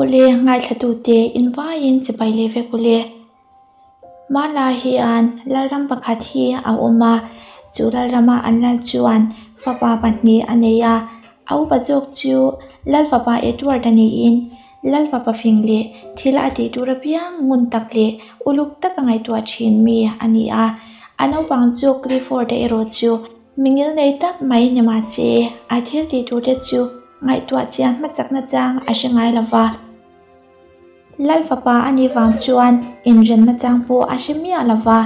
Awle, ngaithlatute invaiin chibai leh vek ule. Hmanlai hian lalram pakhat hi a awm a, chu lalrama an lal chuan fapa pahnih a nei a, a upa zawk chu lal fapa Edward a niin lal fapa fing leh thil a tih tur apiang ngun tak leh uluk taka ngaihtuah thin mi a ni a, a naupang chu Clifford-a erawh chu mi ngilnei tak mai ni mah se a thil tih turte chu ngaihtuah chian hmasak nachang a hre ngai lo va. Lal fapa a nih vang chuan inrenna chang pawh a hre miah lo va,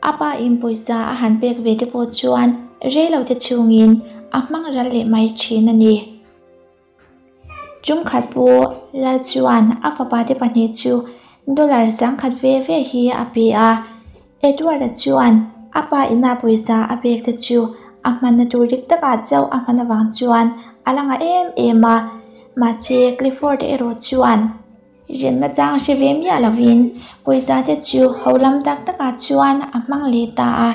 a pa in pawisa a han pek ve te pawh chuan rei lo te chhungin a hmang ral leh mai thin a ni. Tumkhat pawh Lal chuan a fapa te pahnih chu dollar sangkhat ve ve hi a pe a, Edward-a chuan a pa ina pawisa a pek te chu a hmanna tur dik takah chauh a hman avang chuan a la ngah em em a, mahse Clifford-a erawh chuan rinna chang hre ve miah lovin pawisa te chu ho lam tak takah chuan a hmang leh ta a,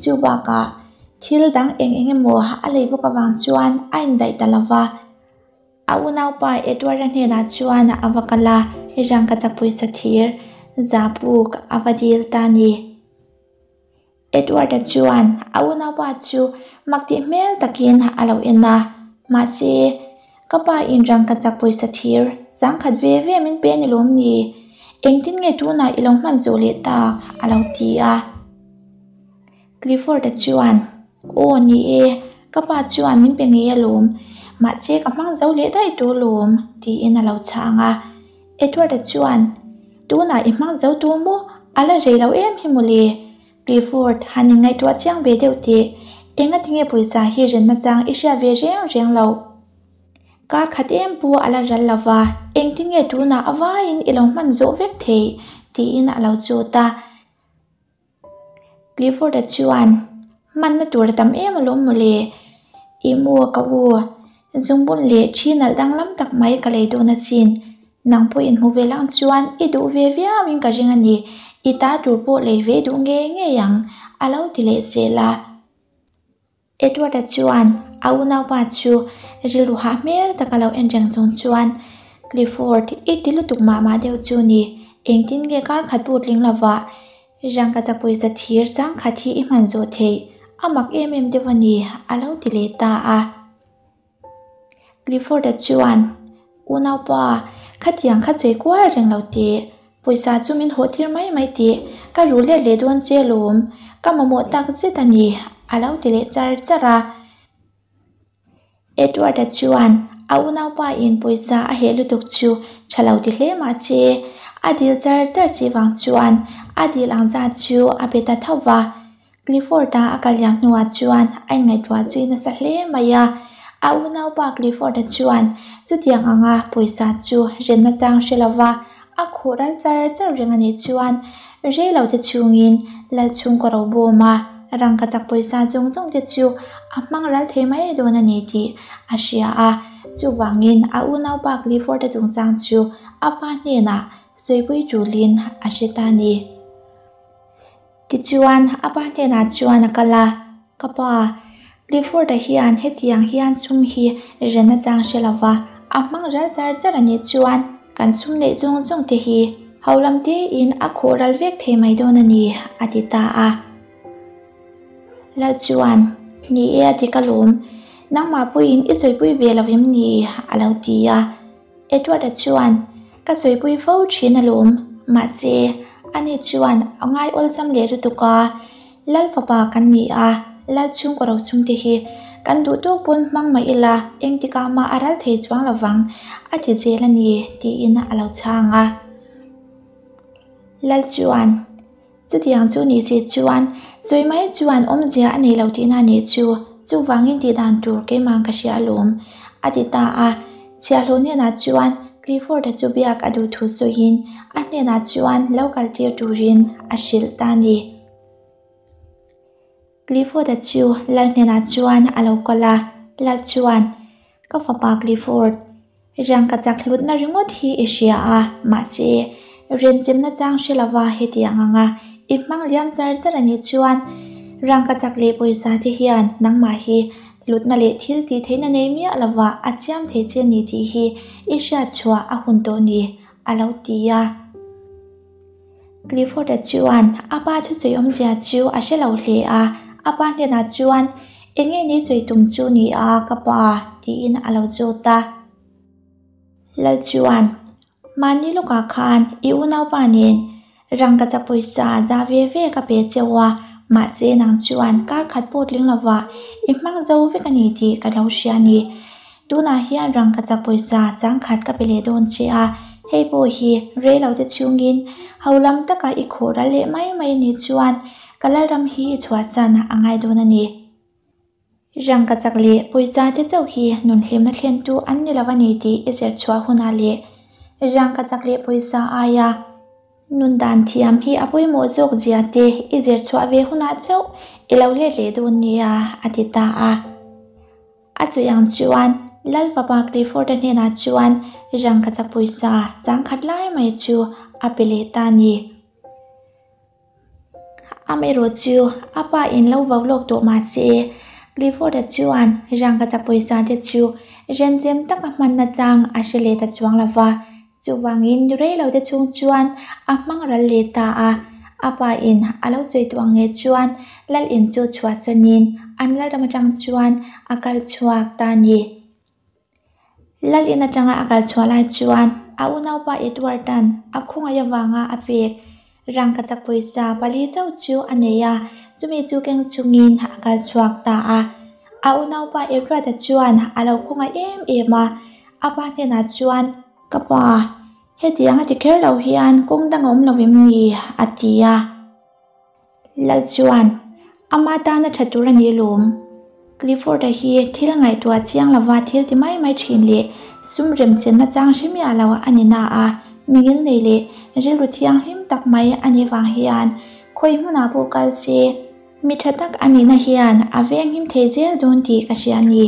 chu bakah thil dang eng eng emaw a lei bawk avang chuan a indaih ta lo va. A unaupa Edward-a hnenah chuan a va kal a, rangkachak pawisa thir za puk a va dil ta a ni. Edward-a chuan a unaupa chu mak tih hmel takin a lo en a, mahse, ka pa in rangkachak pawisa thir sangkhat ve ve min pe a ni lawm ni? Engtin nge tunah i lo hman zawh leh tak? a lo ti a. Clifford-a chuan, Aw ni e, ka pa chuan min pe ngei alawm, mahse ka hmang zo leh daih tawh alawm, tiin a lo chhang a. Edward-a chuan, Tunah i hmang zo tawh maw? A la rei lo em hi mawle. Clifford, han inngaihtuah chiang ve deuh teh, engatinge pawisa hi renna chang i hriat ve reng reng loh? Kar khat em pawh a la ral lo va, engtinge tunah a vaiin i lo hman zawh vek theih? tiin a lo chut a. Clifford-a chuan, Hmanna tur a tam em alawm mawle, i maw ka u, zungbun leh thi nalh danglam tak mai ka lei dawn asin, nang pawh inhmu ve lang chuan i duh ve viauin ka ring a ni, i ta tur pawh lei ve duh ngei ngei ang, a lo ti leh zel a. Edward-a chuan a unaupa chu rilru hah hmel taka lo en reng chung chuan, Clifford, i ti lutuk mah mah deuh chu ni, engtin nge kar khat pawh tling lova rangkachak pawisa thir sangkhat hi i hman zawh theih, a mak em em deuh a ni, a lo ti leh ta a. Clifford-a chuan, Unaupa, khatiang kha sawi kual reng lo teh, pawisa chu min hawh tir mai mai tih ka ru let leh dawn che alawm, ka mamawh tak zet a ni, a lo ti leh char char a. Edward-a chuan a unaupa in pawisa a heh lutuk chu tha lo ti hle mah se, a dil char char si vang chuan a dil ang zat chu a be ta tho va. Clifford-a a kal liam hnuah chuan a inngaihtuah zui nasa hle mai a. A unaupa Clifford-a chuan chutiang anga pawisa chu renna chang hre lova a khuh ral char char reng a nih chuan rei lo te chhungin lal chhungkaw ro bawm a, rangkachak pawisa zawng zawng te chu a hmang ral thei mai dawn a ni tih a hria a. Chuvangin a unaupa Clifford-a chungchang chu a pa hnenah sawipui tulin a hre ta a ni. Tichuan, a pa hnenah chuan a kal a, Ka pa, Clifford-a hian hetiang hian sum hi ren a chang hre lo va, a hmang ral char char a nih chuan kan sum neih zawng zawng te hi ho lam tein a khuh ral vek thei mai dawn a ni, a ti ta a. Lal chuan, Ni e a ti ka lawm, nangmah pawhin i sawipui ve lo em ni? a lo ti a. Edward-a chuan, Ka sawipui fo thin alawm, mahse, ani chuan a ngai awlsam leh lutuk a, Lal fapa kan ni a, Lal chhungkaw ro chhungte hi kan duh tawk pawn hmang mah ila engtikah mah a ral thei chuang lovang, a ti zel a ni, tiin a lo chhang a. Lal chuan. Chutiang chu ni si chuan sawi mai chuan awmzia a nei lo tihna a nih chu, chuvangin tih dan tur keimah ka hria alawm, a ti ta a. Chhiahhlawh hnenah chuan Clifford-a chu biak a duh thu sawiin a hnenah chuan lo kal tir turin a hrilh ta a ni. Clifford-a chu Lal hnenah chuan a lo kal a, Lal chuan, Ka fapa Clifford, rangkachak hlutna ringawt hi i hria a, mahse, renchemna chang hre lova hetiang anga i hmang liam char char a nih chuan rangkachak leh pawisa te hian nangmah hi Hlutna leh thil tih theihna nei miah lova a siam thei che ni tih hi i hriat chhuah a hun tawh ni, a lo ti a. Clifford-a chuan a pa thusawi awmzia chu a hre lo hle a, a pa hnenah chuan, Enge ni sawi tum chu ni a, ka pa? tiin a lo zawt a. Lal chuan, Mahni lawkah khan i unaupa nen rangkachak pawisa za ve ve ka pe cheu a, mahse nang chuan kar khat pawh tling lova i hmang zo vek a ni tih ka lo hria a ni. Tunah hian rangkachak pawisa sangkhat ka pe leh dawn che a, hei pawh hi rei lo te chhungin ho lam taka i khawh ral leh mai mai a nih chuan ka lalram hi i chhuahsan a ngai dawn a ni. Rangkachak leh pawisa te chauh hi nun hlimna thlentu an ni lo a ni tih i zir chhuah hunah leh rangkachak leh pawisa aia nun dan thiam hi a pawimawh zawk zia te i zir chhuah ve hunah chauh i lo let leh dawn nia a ti ta a. A sawi ang chuan Lal fapa Clifford-a hnenah chuan rangkachak pawisa sangkhat lai mai chu a pe leh ta a ni. Amaherawh chu a pa in lo vau lawk tawh mah se, Clifford-a chuan rangkachak pawisa te chu renchem taka hmanna chang a hre leh ta chuang lo va, chuvangin rei lo te chhung chuan a hmang ral leh ta a. A pa in a lo sawi tawh ang nge chuan lal in chu chhuahsanin an lalram atang chuan a kal chhuak ta a ni. Lal in atanga a kal chhuah lai chuan a unaupa Edward-a'n a khawngaih avanga a pek rangkachak pawisa pali chauh chu a nei a, chumi chu keng chungin a kal chhuak ta a. A unaupa Edward-a chuan a lo khawngaih em em a, a pa hnenah chuan, Ka pa, hetiang a ti kher lo hian kawng dang a awm lo em ni? a ti a. Lal chuan, Ama tana tha tur a ni lawm. Clifford-a hi thil ngaihtuah chiang lova thil ti mai mai thin leh sum remchenna chang hre miah lo a ni na a, mingil nei leh rilru thianghlim tak mai a nih vang hian khawi hmunah pawh kal se mi tha tak a nihna hian a venghim thei zel dawn tih ka hria a ni.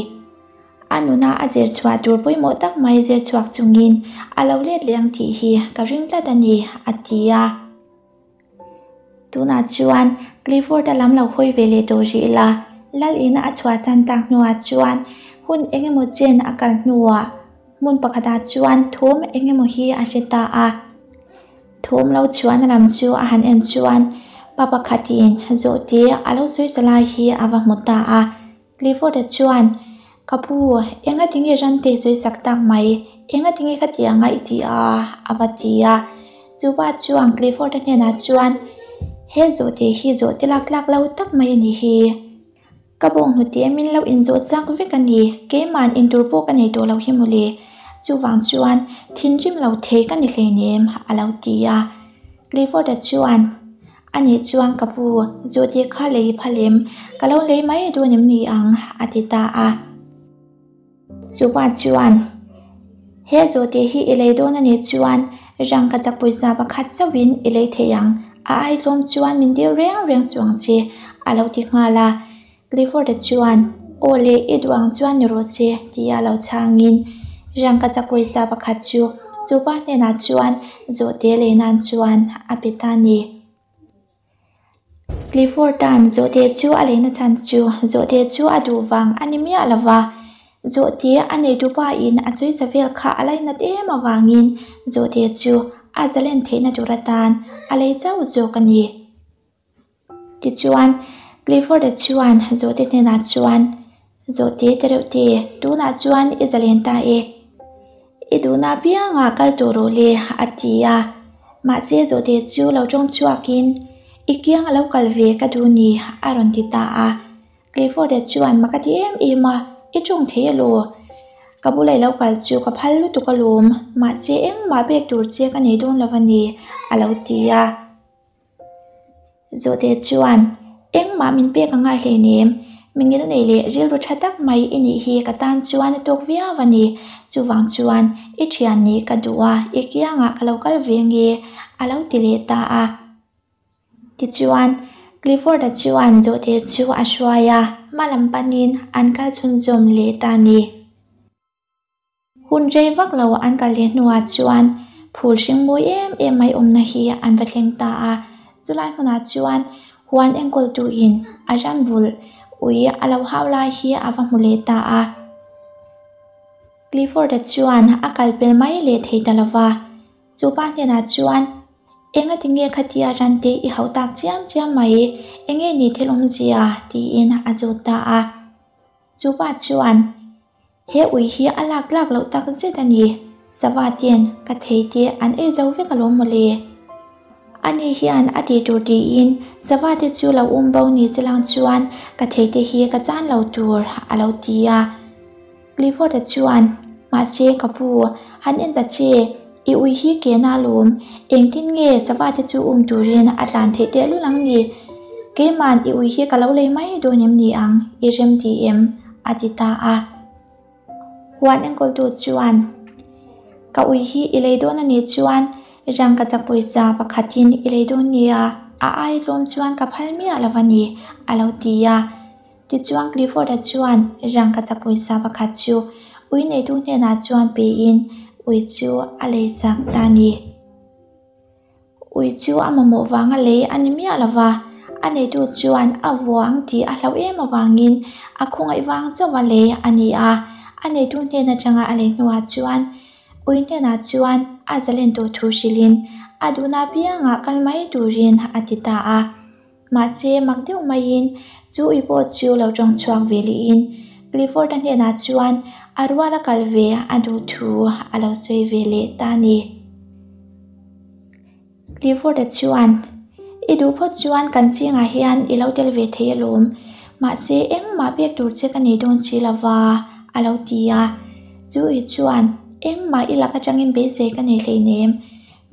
A nuna a zir chhuah tur pawimawh tak mai zir chhuak chungin a lo let leh ang tih hi ka ring tlat a ni, a ti a. Tunah chuan Clifford-a lam lo hawi ve leh tawh rih la, Lal ina a chhuahsan tak hnuah chuan hun eng emaw chen a kal hnuah hmun pakhatah chuan thawm eng emaw hi a hre ta a. Thawm lo chhuahna lam chu a han en chuan pa pakhatin zawhte a lo sawi sa lai hi a va hmu ta a. Clifford-a chuan, Ka pu, enga tinge rante sawi sak tak mai? Enga tinge ka ti anga i ti a? a va ti a. Chupa chuan Clifford-a hnenah chuan, He zawhte hi zawhte lak tlak lo tak mai a ni hi. Ka bawnghnute min lo inzawh chak vek a ni, keima'n intur pawh ka nei tawh lo hi mawle. Chuvang chuan thinrim lo thei ka ni hleinem, a lo ti a. Clifford-a chuan, A nih chuan ka pu, zawhte kha lei phal em? Ka lo lei mai dawn em ni ang? a ti ta a. Chupa chuan, He zawhte hi i lei dawn a nih chuan rangkachak pawisa pakhat chauhin i lei thei ang, a ai tlawm chuan min dil reng reng suh ang che, a lo ti nghal a. Clifford-a chuan, Aw le, i duh ang chuan ni rawh se, tia lo chhangin rangkachak pawisa pakhat chu chupa hnenah chuan zawhte lei nan chuan a pe ta a ni. Clifford-a'n zawhte chu a leina chhan chu zawhte chu a duh vang a ni miah lo va, zawhte a neitupain a sawisa vel kha a lainat em avangin zawhte chu a zalen theihna tur atan a lei chauh zawk a ni. Tichuan, Clifford-a chuan Zawhte hnenah chuan, Zawhte tereuhte, tunah chuan i zalen ta e. I duhna apiangah kal tawh rawh le, a ti a. Mahse, Zawhte chu lo tawng chhuakin, I kiang a lo kal ve ka duh ni, a rawn ti ta a. Clifford-a chuan mak a ti em em a, I tawng thei elaw? Ka bula i lo kal chu ka phal lutuk alawm, mahse engmah pek tur che ka nei dawn lo a ni, a lo ti a. Zawhte chuan, Engmah min pek a ngai hleinem, mi ngil nei leh rilru tha tak mai i nih hi ka tan chuan a tawk viau a ni. Chuvang chuan i thian nih ka duh a, i kiangah ka lo kal ve nge, a lo ti leh ta a. Tichuan, Clifford-a chuan Zawhte chu a hruai a, hma lam panin an kal chhunzawm leh ta a ni. Hun rei vak lo an kal leh hnuah chuan phul hring mawi em em mai awmna hi an va thleng ta a, chulai hmunah chuan huan enkawltuin a ran vulh ui a lo hau lai hi a va hmu leh ta a. Clifford-a chuan a kal pel mai leh thei ta lo va, chu pa hnenah chuan, Engati nge khatia rante i hauh tak chiam chiam mai, enge ni thil awmzia? tiin a zawt ta a. Chu pa chuan, He ui hi a lak tlak loh tak zet a ni, sava ten ka thei te an ei zo vek alawm mawle. Ani hian a tih tur tiin sava te chu lo um bo ni che lang chuan ka thei te hi ka chan lo tur a lo ti a. Clifford-a chuan, Mahse ka pu, han en ta che, i ui hi ke na alawm, engtin nge sava te chu um turin a tlan theih tehlul ang ni? Keiman i ui hi ka lo lei mai dawn em ni ang, i rem ti em? a ti ta a. Huan enkawltu chuan, Ka ui hi i lei dawn a nih chuan rangkachak pawisa pakhatin i lei dawn nia, a ai tlawm chuan ka phal miah lo a ni, a lo ti a. Tichuan Clifford-a chuan rangkachak pawisa pakhat chu ui neitu hnenah chuan pein ui chu a leisak ta a ni. Ui chu a mamawh vanga lei a ni miah lo va, a neitu chuan a vuang tih a hlauh em avangin a khawngaih vang chauh a lei a ni a. A neitu hnen atanga a lei hnuah chuan ui hnenah chuan a zalen tawh thu hrilhin a duhna apiangah kal mai turin a ti ta a. Mahse, mak deuh maiin chu ui pawh chu lo tawng chhuak ve lehin Clifford-a hnenah chuan a rual a kal ve a duh thu a lo sawi ve leh ta a ni. Clifford-a chuan, I duh phawt chuan kan zingah hian i lo tel ve thei alawm, mahse engmah pek tur che ka nei dawn si lo va, a lo ti a. Chu ui chuan, Engmah i lak atangin beisei ka nei hleinem.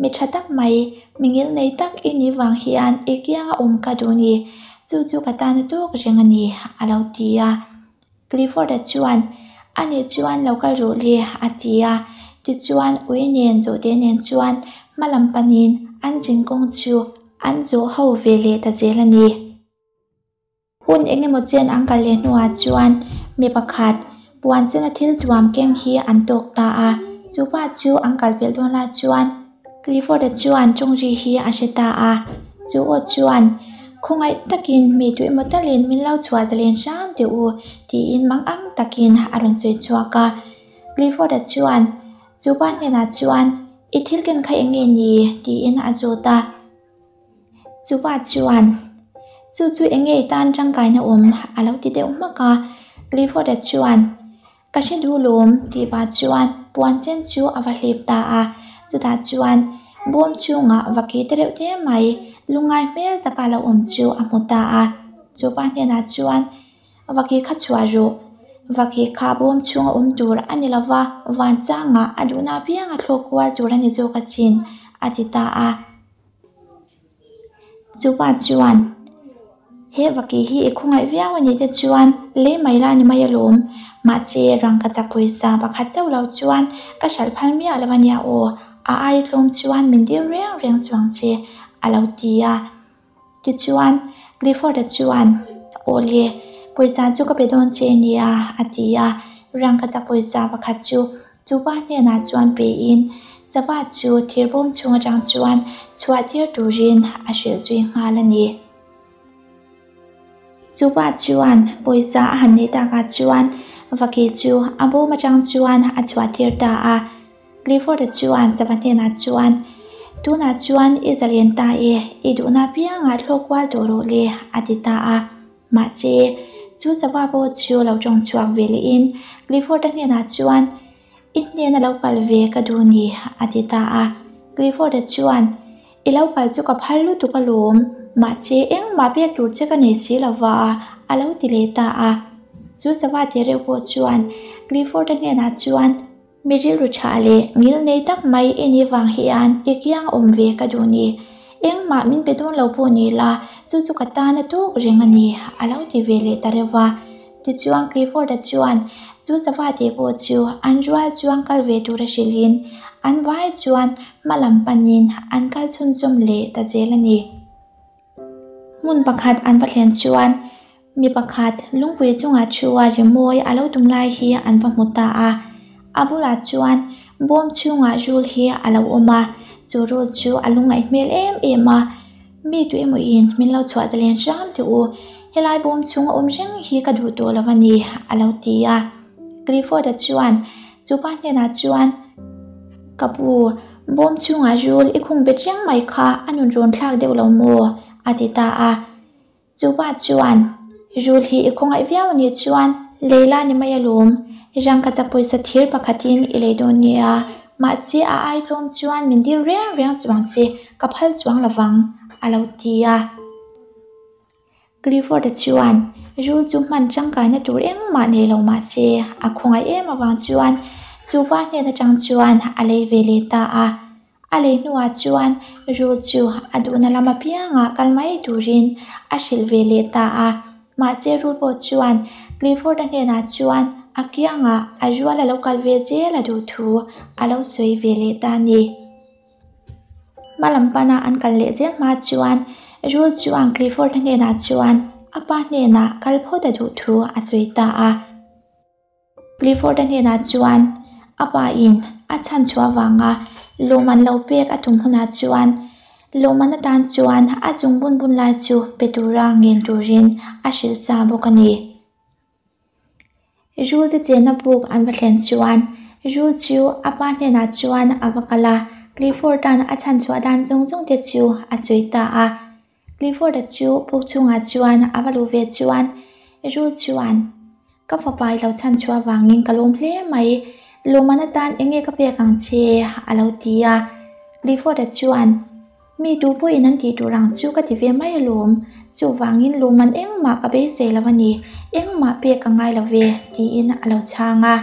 Mi tha tak mai, mi ngil nei tak i nih vang hian i kianga awm ka duh ni, chu chu ka tana tawk reng a ni, a lo ti a. Clifford-a chuan, A nih chuan lo kal rawh le, a ti a. Tichuan ui nen zawhte nen chuan hma lam panin an zin kawng chu an zawh ho ve leh ta zel a ni. Hun eng emaw chen an kal leh hnuah chuan mi pakhat puan chena thil tuam keng hi an tawk ta a, chu pa chu an kal pelh dawn lai chuan Clifford-a chuan tawngri hi a hre ta a, chu aw chuan khawngaih takin mi tu emaw talin min lo chhuah zalen hram teh u tiin mang ang takin a rawn sawi chhuak a. Clifford-a chuan chu pa hnenah chuan I thil ken kha eng nge ni? tiin a zawt a. Chupa chuan, Chu chu eng nge i tan tangkaina awm? a lo ti deuh hmak a. Clifford-a chuan, Ka hre duh lawm, tih pah chuan puan chen chu a va hlep ta a. Chutah chuan bawm chhungah va ke te reuh te mai lungngai hmel taka lo awm chu a hmu ta a. Chupa hnenah chuan, Vaki kha chhuah rawh. Vaki kha bawm chhunga awm tur a ni lova, vansangah a duhna apiang a thlawk kual tur a ni zawk asin, a ti ta a. Chupa chuan, He vaki hi i khawngaih viau a nih te chuan lei mai la ni mai alawm. Mahse, rangkachak pawisa pakhat chauh lo chuan ka hralh phal miah lo a nia aw, a aia tlawm chuan min dil reng reng chuang che, a lo ti a. Tichuan, Clifford-a chuan, Aw le, pawisa chu ka pe dawn che nia, a ti a. Rangkachak pawisa pakhat chu chupa hnenah chuan pein, sava chu thirbawm chhung atang chuan chhuah tir turin a hrilh zui nghal a ni. Chupa chuan pawisa a han neih takah chuan vaki chu a bawm atang chuan a chhuah tir ta a. Clifford-a chuan sava hnenah chuan, Tunah chuan i zalen ta e, i duhna apiangah thlawk kual tawh rawh le, a ti ta a. Mahse, chu sava pawh chu lo tawng chhuak ve lehin Clifford-a hnenah chuan, I hnena lo kal ve ka duh ni, a ti ta a. Clifford-a chuan, I lo kal chu ka phal lutuk alawm, mahse engmah pek tur che ka nei si lo va, a lo ti leh ta a. Chu sava teh reuh pawh chuan Clifford-a hnenah chuan, Mi rilru tha leh ngil nei tak mai i nih vang hian i kiang awm ve ka duh ni. Engmah min pe dawn lo pawh ni la, chu chu ka tan a tuk reng a ni, a lo ti ve leh ta reuh va. Tichuan Clifford-a chuan chu sava tih pawh chu an rual chuan kal ve tur a hrilhin an vai chuan hma lam panin an kal chhunzawm leh ta zel a ni. Hmun pakhat an va thlen chuan mi pakhat lungpui chungah thu a rimawi a lo tum lai hi an va hmu ta a, a bulah chuan bawm chhungah rul hi a lo awm a, chu rul chu a lungngaih hmel em em a, mi tu emaw in min lo chhuah zalen hram teh u, Helai bawm chhunga awm reng hi ka duh tawh lo a ni, a lo ti a. Clifford-a chuan chupa hnenah chuan, Ka pu, bawm chhungah rul i khung bet reng mai kha a nun rawn thlak deuh lo maw? a ti ta a. Chupa chuan, Rul hi i khawngaih viau a nih chuan lei la ni mai alawm, rangkachak pawisa thir pakhatin i lei dawn nia, mahse a ai tlawm chuan min dil reng reng chuang che ka phal chuang lovang, a lo ti a. Clifford-a chuan rul chu hman tangkaina tur engmah nei lo mahse a khawngaih em avang chuan chupa hnen atang chuan a lei ve leh ta a. A lei hnuah chuan rul chu a duhna lam apiangah kal mai turin a hrilh ve leh ta a. Mahse rul pawh chuan Clifford-a hnenah chuan a kiangah a rual a lo kal ve zel a duh thu a lo sawi ve leh ta a ni. Hma lam pana an kal leh zel hma chuan rul chuan Clifford-a hnenah chuan a pa hnenah kal phawt a duh thu a sawi ta a. Clifford-a hnenah chuan a pa in a chhan chhuah avanga lawmman lo pek a tum hunah chuan lawmman atan chuan a chung bun bun lai chu pe tura ngen turin a hrilh sa bawk a ni. Rul te chenna buk an va thlen chuan Rul chu a pa hnenah chuan a va kal a, Clifford-a'n a chhan chhuah dan zawng zawng te chu a sawi ta a. Clifford-a chu buk chhungah chuan a va luh ve chuan Rul chuan, Ka fapa i lo chhan chhuah avangin ka lawm hle mai, lawmman atan eng nge ka pek ang che? a lo ti a. Clifford-a chuan, Mi tu pawhin an tih tur ang chu ka ti ve mai alawm, chuvangin lawmman engmah ka beisei lo a ni, engmah pek ka ngai lo ve, tiin a lo chhang a.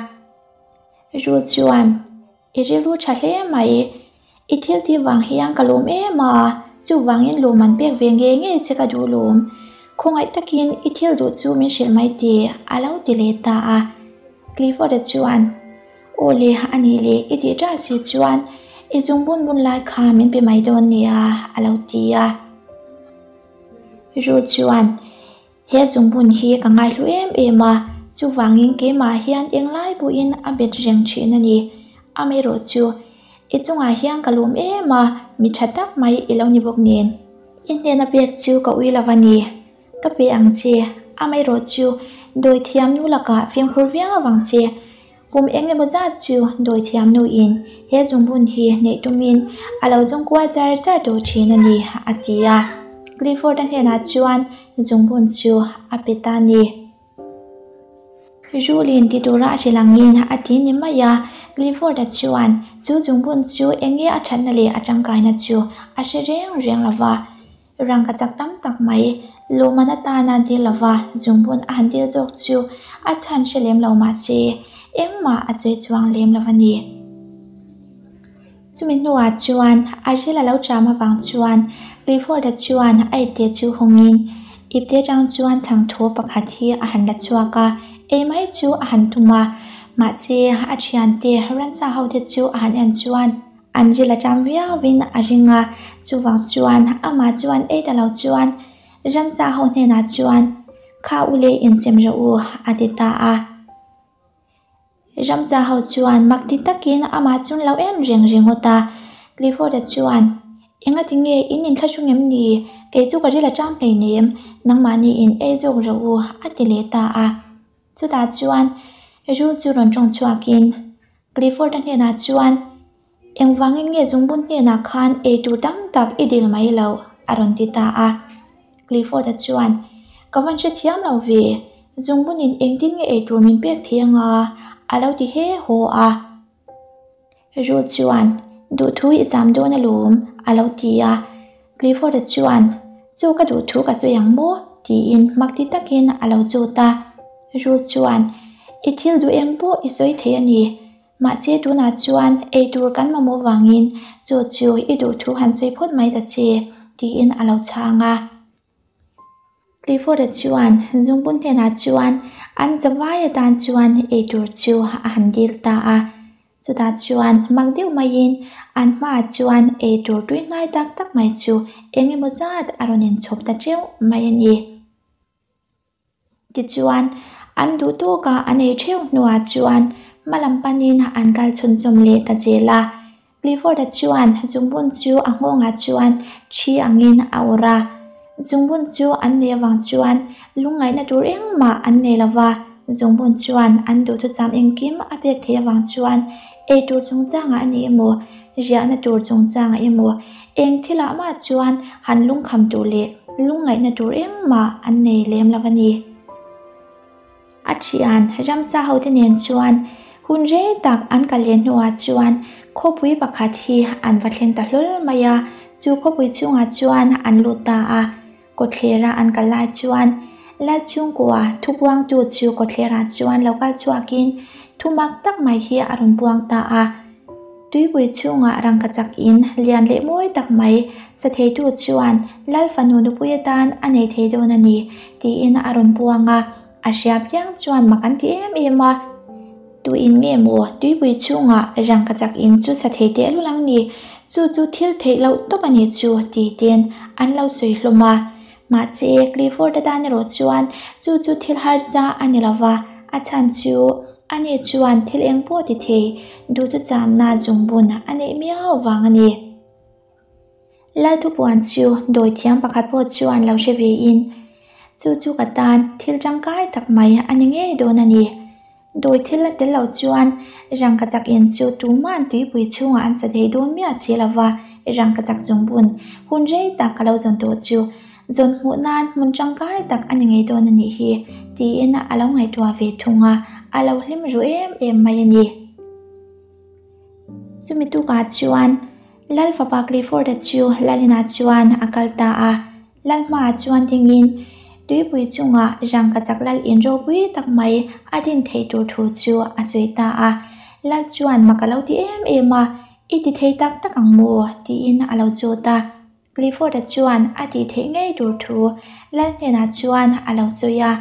Rul chuan, I rilru tha hle mai, i thil tih vang hian ka lawm em a, chuvangin lawmman pek ve ngei ngei che ka duh lawm, khawngaih takin i thil duh chu min hrilh mai teh, a lo ti leh ta a. Clifford-a chuan, Aw le, a nih leh i tih ṭah si chuan i chung bun bun lai kha min pe mai dawn nia, a lo ti a. Ru chuan, He chung bun hi ka ngaihlu em em a, chuvangin keimah hian englai pawhin a bet reng ṭhin a ni. Amaherawhchu, i chungah hian ka lawm em a, mi ṭha tak mai i lo ni bawk nen. I hnena pek chu ka ui lo a ni. Ka pe ang che, amaherawhchu, dawithiam nu lakah fimkhur viau avang che. Kum eng emaw zat chu dawithiam nuin he zungbun hi neih tumin a lo zawng kual char char tawh thin a ni, a ti a. Clifford-a hnenah chuan zungbun chu a pe ta a ni. Rulin ti tura a hrilh angin a ti ni mai a, Clifford-a chuan chu zungbun chu eng nge a thatna leh a tangkaina chu a hre reng reng lo va. Rangka chak tam tak mai lawmman atana dil lova zungbun a han dil zawk chu a chhan hre lem lo mahse engmah a sawi chuang lem lo a ni. Chumi hnuah chuan a ril a lo ṭam avang chuan Clifford-a chuan a ipte chu hawngin ipte ṭang chuan chhangthaw pakhat hi a han la chhuak a, ei mai chu a han tum a, mahse a ṭhiante ransa hote chu a han en chuan An ril a ṭam viauin a ring a, chuvang chuan amah chuan ei ta lo chuan ramsa ho hnenah chuan Kha u leh insem rawh u a ti ta a. Ramsa ho chuan mak ti takin amah chun lo em reng ringawt a, Clifford-a chuan Engati nge in inthlahrung em ni? Kei chu ka ril a ṭam hleinem, nangmahni in ei zawk rawh u a ti leh ta a. Chutah chuan rul chu rawn ṭawng chhuakin Clifford-a hnenah chuan, Engvangin nge zungbun hnenah khan ei tur tam tak i dil mai lo? a rawn ti ta a. Clifford-a chuan, Ka van hrethiam lo ve, zungbunin engtin nge ei tur min pek thei anga? a lo ti he haw a. Rul chuan, Duhthu i zam dawn alawm, a lo ti a. Clifford-a chuan, Chu ka duh thu ka sawi ang maw? tiin mak ti takin a lo zawt a. Rul chuan, I thil duh eng pawh i sawi thei a ni. Mahse tunah chuan ei tur kan mamawh vangin chu chu i duh thu han sawi phawt mai ta che, tiin a lo chhang a. Clifford-a chuan zungbun hnenah chuan an zavai atan chuan ei tur chu a han dil ta a. Chutah chuan mak deuh maiin an hmaah chuan ei tur tui hnai tak tak mai chu eng emaw zat a rawn inchhawp ta teuh mai a ni. Tichuan, an duh tawkah an ei theuh hnuah chuan hma lam panin an kal chhunzawm leh ta zel a. Clifford-a chuan zungbun chu a nghawngah chuan thi angin a awrh a. Zungbun chu an neih avang chuan lungngaihna tur engmah an nei lo va, zungbun chuan an duhthusam engkim a pek theih avang chuan eitur chungchangah a ni emaw, riahna tur chungchangah emaw, eng thilah mah chuan han lungkham tur leh lungngaihna tur engmah an nei lem lo a ni. A thian ramsa hote nen chuan hun rei tak an kal leh hnuah chuan khawpui pakhat hi an va thleng ta hlawl mai a, chu khawpui chhungah chuan an lut ta a. Kawthlera an kal lai chuan Lalchhungkua thupuangtu chu kawtthlerah chuan lo kal chhuakin thu mak tak mai hi a rawn puang ta a. Tuipui chhungah rangkachak in lian leh mawi tak mai sa theitu chuan Lal fanu nupui atan a nei thei dawn a ni tiin a rawn puang a, a hria piang chuan mak an ti em em a. Tuin nge maw tuipui chhungah rangkachak in chu sa thei teh lul ang ni, chu chu thil theih loh tawp a ni chu ti ten an lo sawi hlawm a. Mahse Clifford-a tan erawh chuan chu chu thil harsa a ni lo va, a chhan chu ani chuan thil eng pawh ti thei duhthusâmna zungbun a neih miau vang a ni. Lalthupuan chu dawithiam pakhat pawh chuan lo hre vein, Chu chu ka tan thil tangkai tak mai a ni ngei dawn a ni. Dawi thil a tel lo chuan rangkachak in chu tuma'n tuipui chhungah an sa thei dawn miah si lo va, rangkachak zungbun hun rei tak ka lo zawn tawh chu zawn hmuh nan hmun tangkai tak a ni ngei dawn a nih hi, tiin a lo ngaihtuah ve thung a, a lo hlim ru em em mai a ni. Chumi tukah chuan Lal fapa Clifford-a chu Lalina chuan a kal ta a. Lal hmaah chuan dingin tuipui chungah rangkachak lal in ropui tak mai a din theih tur thu chu a sawi ta a. Lal chuan mak a lo ti em em a, I ti thei tak tak ang maw? tiin a lo chut a. Clifford-a chuan a tih theih ngei tur thu Lal hnenah chuan a lo sawi a.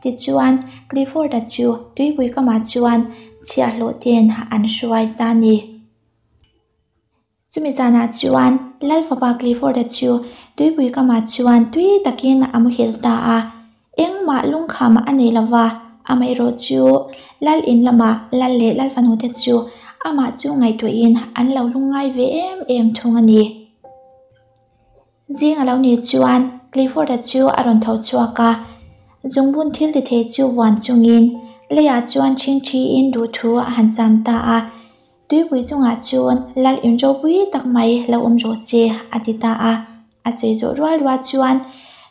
Tichuan, Clifford-a chu tuipui kamah chuan chhiahhlawh ten an hruai ta a ni. Chumi zanah chuan Lal fapa Clifford-a chu tuipui kamah chuan tui takin a muhil ta a. Engmah lungkham a nei lo va, amaherawh chu Lal in lama Lal leh Lal fanute chu amah chu ngaihtuahin an lo lungngai ve em em thung a ni. Zing a lo nih chuan Clifford-a chu a rawn tho chhuak a, zungbun thil ti thei chu vuan chungin leiah chuan ṭhingṭhiin duhthu a han zam ta a. Tuipui chungah chuan Lal in ropui tak mai lo awm rawh se a ti ta a. A sawi zawh rual rual chuan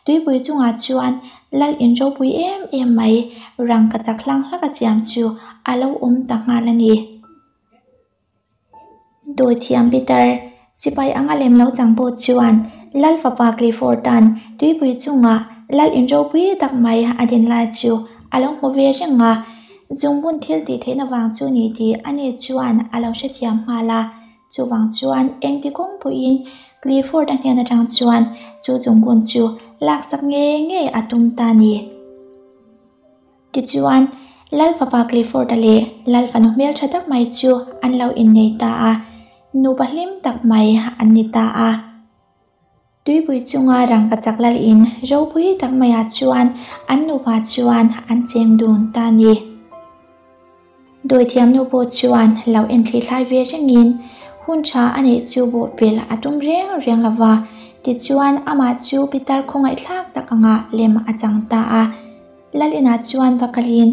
tuipui chungah chuan Lal in ropui em em mai rangkachak hlang hlak a siam chu a lo awm ta nghal a ni. Dawithiam Peter, sipai anga lem lo chang pawh chuan Lal fapa Clifford-a'n tuipui chungah Lal in ropui tak mai a din lai chu a lo hmu ve reng a. Zungbun thil tih theihna vang chu ni tih ani chuan a lo hrethiam nghal a. Chuvang chuan engti kawng pawhin Clifford-a hnen atang chuan chu zungbun chu laksak ngei ngei a tum ta a ni. Tichuan, Lal fapa Clifford-a leh Lal fanu hmeltha tak mai chu an lo innei ta a, nupa hlim tak mai an ni ta a. Tuipui chunga rangkachak lal in ropui tak maiah chuan an nupa chuan an cheng dun ta a ni. Dawithiam nu pawh chuan lo enthli thlai ve rengin hun tha a neih chu bawhpelh a tum reng reng lo va, tichuan amah chu pitar khawngaihthlak tak angah lem a chang ta a. Lal inah chuan va kalin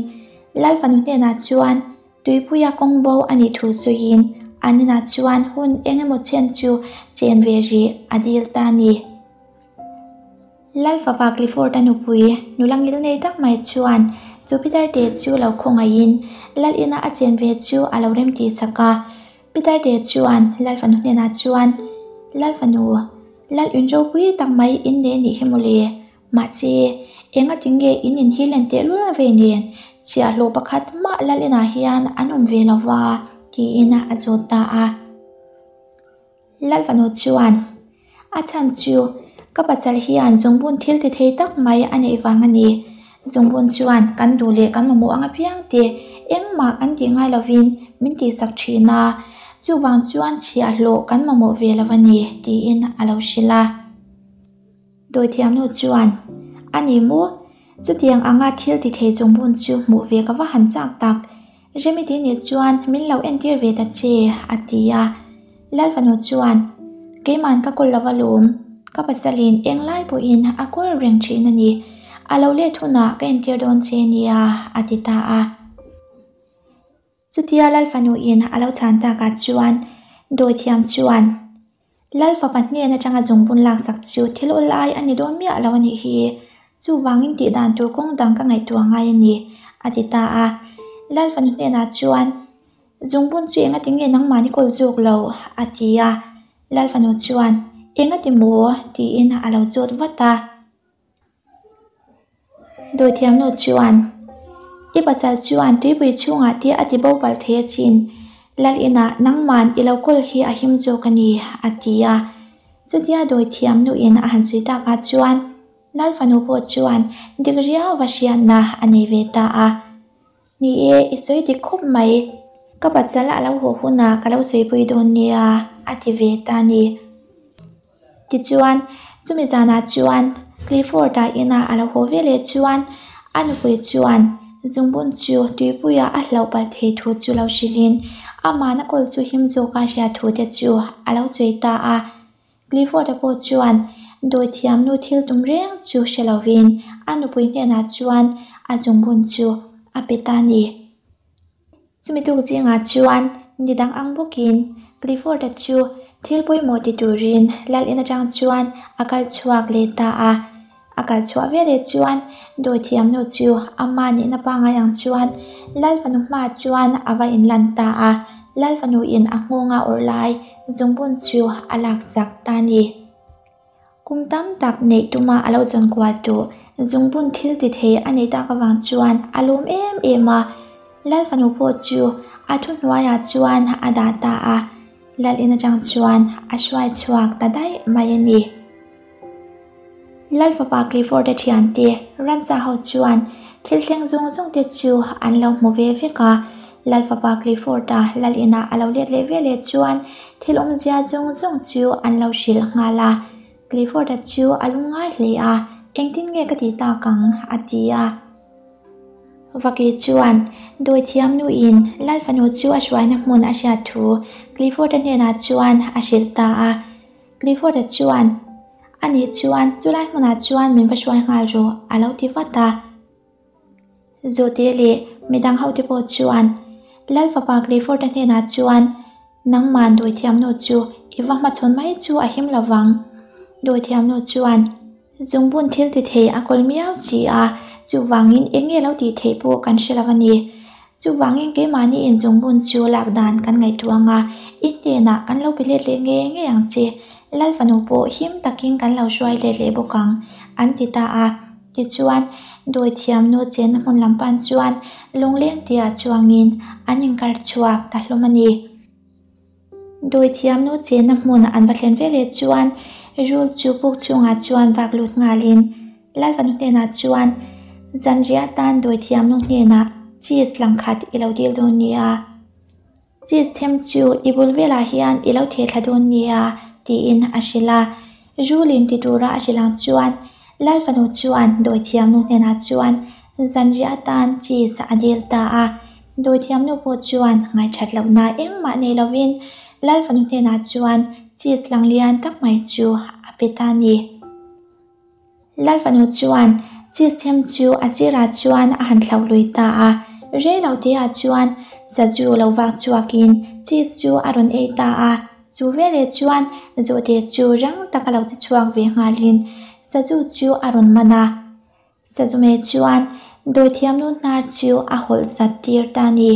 Lal fanu hnenah chuan tuipuia kawng bo a nih thu sawiin an inah chuan hun eng emaw chen chu chen ve rih a dil ta a ni. Lal fapa Clifford-a nupui nula ngil nei tak mai chuan chu Peter te chu lo khawngaihin Lal ina a chen ve chu a lo rem tih sak a. Peter te chuan Lal fanu hnenah chuan, Lal fanu, Lal in ropui tak mai in nei nih hi mawle. Mahse, enga tinge in in hi len teh lul vei nen chhiahhlawh pakhat mah Lal inah hian an awm ve lo va, tiin a zawt ta a. Lal fanu chuan, A chhan chu, ka pasal hian zungbun thil ti thei tak mai a neih vang a ni. Zungbun chuan kan duh leh kan mamawh ang apiang te engmah kan tih ngai lovin min tihsak thin a, chuvang chuan chhiahhlawh kan mamawh ve lo a ni, tiin a lo hrilh a. Dawithiamnu chuan, A ni maw? Chutiang anga thil ti thei zungbun chu hmuh ve ka va han chak tak. Remi ti nih chuan min lo entir ve ta che, a ti a. Lal fanu chuan, Keiman ka kawl lova lawm. Ka pasalin englai pawhin a kawl reng thin a ni. A lo let hunah ka entir dawn che nia, a ti ta a. Chutia Lal fanuin a lo chhan takah chuan Dawithiam chuan, Lal fapa hnen atanga zungbun laksak chu thil awl ai a ni dawn miah lo a nih hi. Chuvangin tih dan tur kawng dang ka ngaihtuah ngai a ni, a ti ta a. Lal fanu hnenah chuan, Zungbun chu engati nge nangmahni kawl zawk lo? a ti a. Lal fanu chuan, Engati maw? tiin a lo zawt vat a. Dawithiamnu chuan, I pasal chuan tuipui chhungah te a ti bo palh thei asin. Lal inah nangman i lo kawl hi a him zawk a ni, a ti a. Chutia dawithiamnuin a han sawi takah chuan Lal fanu pawh chuan dik riauva hriatna a nei ve ta a. Ni e, i sawi dik khawp mai. Ka pasal a lo haw hunah ka lo sawipui dawn nia, a ti ve ta a ni. Tichuan, chumi zanah chuan Clifford-a ina a lo haw ve leh chuan a nupui chuan zungbun chu tuipuia a hlauh palh thei thu chu lo hrilhin amahna kawl chu him zawka hriat thu te chu a lo sawi ta a. Clifford-a pawh chuan dawithiamnu thil tum reng chu hre lovin a nupui hnenah chuan a zungbun chu a pe ta a ni. Chumi tuk zingah chuan ni dang ang bawkin Clifford-a chu thil pawimawh ti turin lal in atang chuan a kal chhuak leh ta a. A kal chhuah ve leh chuan dawithiamnu chu ama nihna pangngai ang chuan lal fanu hmaah chuan a va inlan ta a. Lal fanu in a nghawnga awrh lai zungbun chu a laksak ta a ni. Kum tam tak neih tuma a lo zawn kual tawh zungbun thil ti thei a neih tak avang chuan a lawm em em a. Lal fanu pawh chu a thuhnuaiah chuan a dah ta a, lal in atang chuan a hruai chhuak ta daih mai a ni. Lal fapa Clifford-a thiante ransa ho chuan thil thleng zawng zawng te chu an lo hmu ve vek a. Lal fapa Clifford-a lal inah a lo let leh ve leh chuan thil awmzia zawng zawng chu an lo hrilh nghal a. Clifford-a chu a lungngai hle a, Engtin nge ka tih tak ang? a ti a. Vaki chuan Dawithiamnuin Lal fanu chu a hruaina hmun a hriat thu Clifford-a hnenah chuan a hrilh ta a. Clifford-a chuan, A nih chuan chulai hmunah chuan min va hruai nghal rawh, a lo ti vat a. Zawhte leh midang hote pawh chuan Lal fapa Clifford-a hnenah chuan, Nangman dawithiamnu chu i va hmachhawn mai chu a him lo vang. Dawithiamnu chuan zungbun thil ti thei a kawl miau si a, chuvangin eng nge lo tih theih pawh kan hre lo a ni. Chuvangin keimahni inzungbun chu lak dan kan ngaihtuah ang a, i hnenah kan lo pe let leh ngei ngei ang che. Lal fanu pawh him takin kan lo hruai let leh bawk ang, an ti ta a. Tichuan, dawithiamnu chenna hmun lam pan chuan lungleng tia chuangin an inkar chhuak ta hlawm a ni. Dawithiamnu chenna hmun an va thlen ve leh chuan rul chu puk chhungah chuan vak lut nghalin Lal fanu hnenah chuan zanriah atan dawithiamnu hnenah cheese lang khat i lo dil dawn nia. Cheese them chu i bul velah hian i lo theh thla dawn nia tiin a hrilh a. Rulin ti tura a hrilh ang chuan Lal fanu chuan dawithiamnu hnenah chuan zanriah atan cheese a dil ta a. Dawithiamnu pawh chuan ngaithat lohna engmah nei lovin Lal fanu hnenah chuan cheese lang lian tak mai chu a pe ta a ni. Lal fanu chuan cheese them chu a sirah chuan a han thlauh lui ta a. Rei lo tihah chuan sazu lo vak chhuakin cheese chu a rawn ei ta a. Chu veleh chuan zawhte chu rang taka lo che chhuak ve nghalin sazu chu a rawn man a. Sazume chuan dawithiamnu hnar chu a hawlh zat tir ta a ni.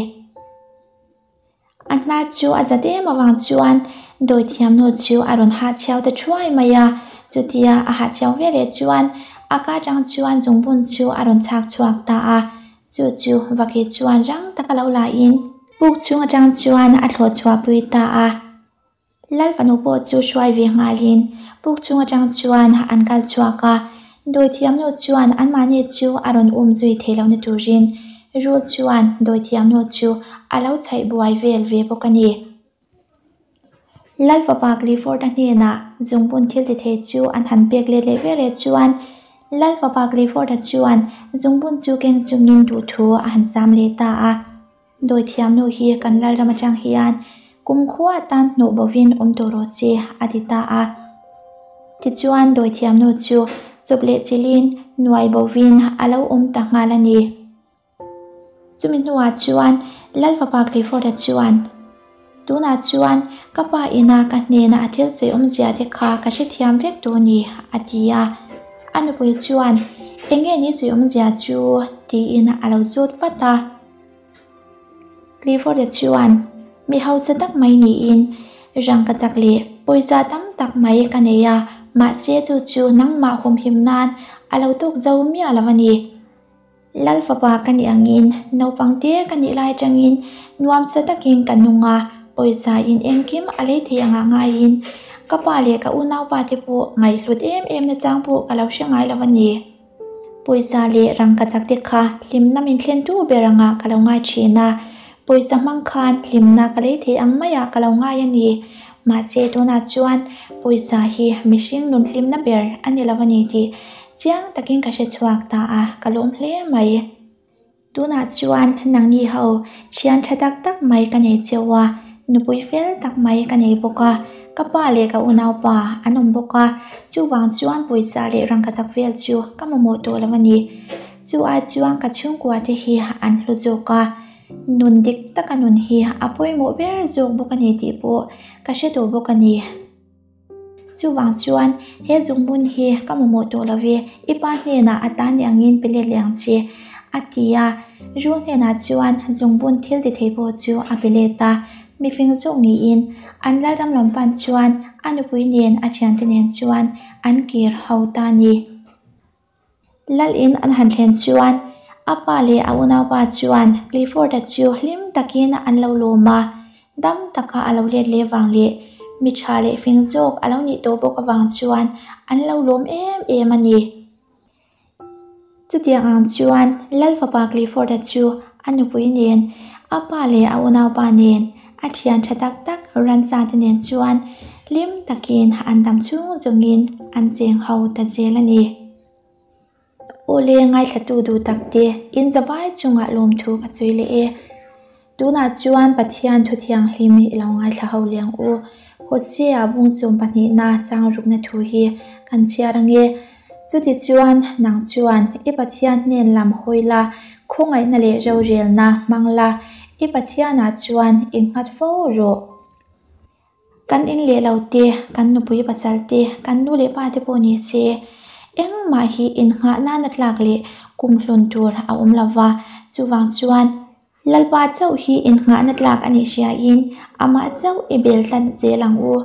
A hnar chu a zat em avang chuan dawithiamnu chu a rawn hahchhiau ta thuai mai a. Chutia a hahchhiau veleh chuan a ka atang chuan zungbun chu a rawn chhak chhuak ta a. Chu chu Vaki chuan rang taka lo la in puk chhung atang chuan a thlawh chhuah pui ta a. Lal fanu pawh chu hruai ve nghalin puk chhung atang chuan an kal chhuak a. Dawithiamnu chuan anmahni chu a rawn um zui thei lohna turin rul chuan dawithiamnu chu a lo chhaih buai vel ve bawk a ni. Lal fapa Clifford-a hnenah zungbun thil ti thei chu an han pek let leh ve leh chuan Lal fapa Clifford-a chuan zungbun chu keng chungin duhthu a han sam leh ta a. Dawithiamnu hi kan Lalram atang hian kumkhua atan hnawh bovin awm tawh rawh se, a ti ta a. Tichuan dawithiamnu chu chawp leh chilhin nuai bovin a lo awm ta nghal a ni. Chumi hnuah chuan Lal fapa Clifford-a chuan, Tunah chuan ka pa ina ka hnena a thil sawi awmzia te kha ka hrethiam vek tawh a ni, a ti a. A nupui chuan, Enge ni sawi awmzia chu? tiin a lo zawt vat a. Clifford-a chuan, Mi hausa tak mai niin rangkachak leh pawisa tam tak mai ka nei a, mahse chu chu nangmah humhim nan a lo tawk zo miah lo a ni. Lal fapa ka nih angin naupang te ka nih lai atangin nuamsa takin ka nung a, pawisa in engkim a lei thei angah ngaiin ka pa leh ka unaupa te pawh ngaihhlut em em na chang pawh ka lo hre ngai lo a ni. Pawisa leh rangkachak te kha hlimna min thlentu ber angah ka lo ngai thin a, pawisa hmang khan hlimna ka lei thei ang maiah ka lo ngai a ni. Mahse tunah chuan pawisa hi mihring nun hlimna ber a ni lo a ni tih chiang takin ka hre chhuak ta a, ka lawm hle mai. Tunah chuan nangni ho thian tha tak tak mai ka nei cheu a, nupui fel tak mai ka nei bawk a, ka pa leh ka unaupa an awm bawk a, chuvang chuan pawisa leh rangkachak vel chu ka mamawh tawh lo a ni. Chu ai chuan ka chhungkua te hi an hlu zawk a, nun dik taka nun hi a pawimawh ber zawk bawk a ni tih pawh ka hre tawh bawk a ni. Chuvang chuan he zungbun hi ka mamawh tawh lo ve, i pa hnenah a tan leh angin pe let leh ang che, a ti a. Rul hnenah chuan zungbun thil ti thei pawh chu a pe let a. Mifing zawk niin an lalram lam pan chuan a nupui nen a thiante nen chuan an kir ho ta a ni. Lalin an han thlen chuan a pa leh a unaupa chuan Clifford-a chu hlim takin an lo lawm a, dam taka a lo let leh vang leh mi tha leh fing zawk a lo nih tawh bawk avang chuan an lo lawm em em a ni. Chutiang ang chuan Lal fapa Clifford-a chu a nupui nen, a pa leh a unaupa nen, a thian tha tak tak ransa te nen chuan hlim takin an dam chhung zawngin an cheng ho ta zel a ni. Awle ngaithlatu duh tak te in zavai chungah lawmthu ka sawi leh e. Tunah chuan Pathian thu thianghlim i lo ngaithla ho liang u. Hosea bungchawm pahnihna chang rukna thu hi kan chhiar ange. Chutichuan nang chuan i Pathian hnen lam hawi la, khawngaihna leh rorelna hmang la, i Pathianah chuan i nghat fo rawh. Kan in leh lo te, kan nupui pasal te, kan nu leh pa te pawh ni se, engmah hi innghah nana tlak leh kumhlun tur a awm lo va, chuvang chuan Lalpa chauh hi innghahna tlak a nih hriain amah chauh i bel tlat zel ang u.